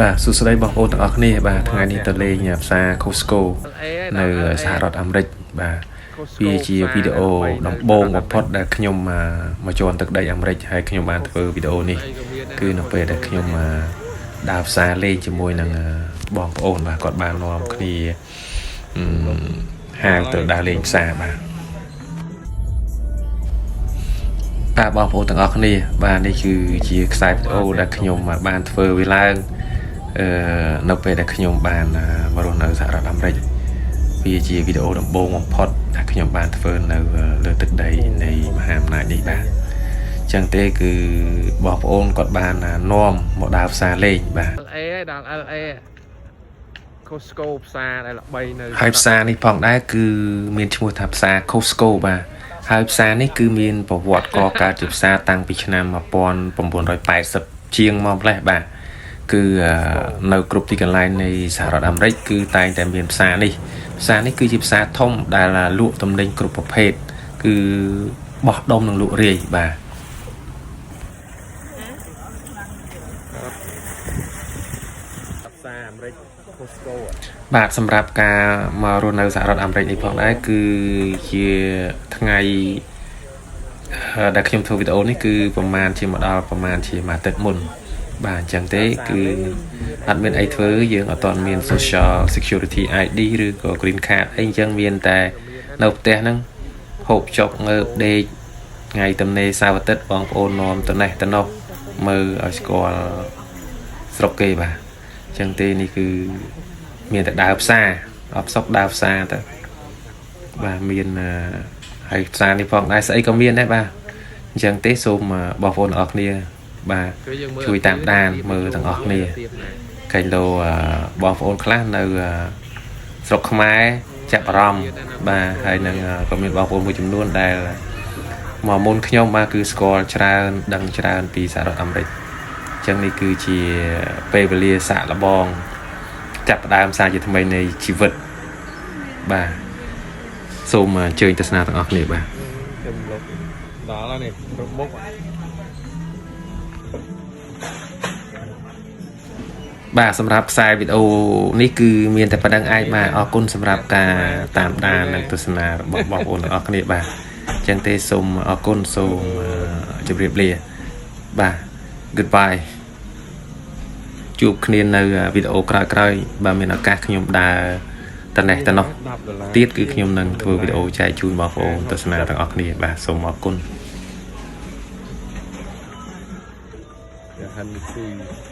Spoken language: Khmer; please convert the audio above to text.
បាទសួស្តីបងប្អូនទាំងអស់គ្នាបាទថ្ងៃនេះទៅលេងផ្សារ Costco នៅសហរដ្ឋអាមេរិកបាទវាជាវីដេអូដំបូងបំផុតដែលខ្ញុំមកជាន់ទឹកដីអាមេរិកហើយខ្ញុំបានធ្វើវីដេអូនេះគឺនៅពេលដែលខ្ញុំដើរផ្សារលេងជាមួយនឹងបងប្អូនបាទគាត់បាននាំគ្នាហាងទៅដើរលេងផ្សារបាទបាទបងប្អូនទាំងអស់គ្នាបាទនេះគឺជាខ្សែវីដេអូដែលខ្ញុំបានធ្វើវាឡើងអឺនៅពេលដែលខ្ញុំបានមករស់នៅសហរដ្ឋអាមេរិកវាជាវីដេអូដំបូងបំផុតដែលខ្ញុំបានធ្វើនៅលើទឹកដីនៃមហាអំណាចនេះបាទចឹងទេគឺបងប្អូនគាត់បាននាំមកដើរផ្សារលេងបាទ LA ឯដល់ LA Costco ផ្សារដែលល្បីនៅ ហើយផ្សារនេះផងដែរគឺមានឈ្មោះថាផ្សារ Costco បាទហើយផ្សារនេះគឺមានប្រវត្តិកកើតជាផ្សារតាំងពីឆ្នាំ1980ជាងមកម្លេះបាទគឺនៅគ្រប់ទីកន្លែងនៃសហរដ្ឋអាមេរិកគឺតែងតែមានផ្សារនេះផ្សារនេះគឺជាផ្សារធំដែលលក់ទំនិញគ្រប់ប្រភេទគឺបោះដុំនិងលក់រាយបាទ ផ្សារអាមេរិក Costco បាទសម្រាប់ការមករស់នៅសហរដ្ឋអាមេរិកនេះផងដែរគឺជាថ្ងៃដែលខ្ញុំធ្វើវីដេអូនេះគឺប្រហែលជាមកដល់ប្រហែលជាមួយអាទិត្យមុនបាទអញ្ចឹងទេគឺអត់មានអីធ្វើយើងអត់ទាន់មាន Social Security ID ឬក៏ Green Card អីអញ្ចឹងមានតែនៅផ្ទះហ្នឹងហូបចុកងើបដេកថ្ងៃទំនេរសៅរ៍អាទិត្យបងប្អូននាំទៅនេះទៅនោះមើលឲ្យស្គាល់ស្រុកគេបាទអញ្ចឹងទេនេះគឺមានតែដើរផ្សារអបសុកដើរផ្សារទៅបាទមានហើយផ្សារនេះផងដែរស្អីក៏មានដែរបាទអញ្ចឹងទេសូមបងប្អូនទាំងអស់គ្នាបាទជួយតាមដានមើលទាំងអស់គ្នាកែងលោបងប្អូនខ្លះនៅស្រុកខ្មែរចាប់អារម្មណ៍បាទហើយនឹងក៏មានបងប្អូនមួយចំនួនដែលមកមុនខ្ញុំបាទគឺស្គាល់ច្រើនដឹងច្រើនពីសហរដ្ឋអាមេរិកអញ្ចឹងនេះគឺជាពេលវេលាសាកល្បងចាប់ផ្ដើមសារជាថ្មីនៃជីវិតបាទសូមអញ្ជើញទស្សនាទាំងអស់គ្នាបាទ ខ្ញុំលុបដល់ហើយនេះគ្រប់មុខ បាទសម្រាប់ខ្សែវីដេអូនេះគឺមានតែប៉ុណ្្នឹងឯងបាទអរគុណសម្រាប់ការតាមដាននិងទស្សនារបស់បងប្អូនទាំងអស់គ្នាបាទអញ្ចឹងទេសូមអរគុណសូមជម្រាបលាបាទ goodbye ជួបគ្នានៅវីដេអូក្រោយៗបាទមានឱកាសខ្ញុំដើរតនេះតនោះ 10ដុល្លារ ទៀតគឺខ្ញុំនឹងធ្វើវីដេអូចែកជូនបងប្អូនទស្សនាទាំងអស់គ្នាបាទសូមអរគុណ ហាន់ទី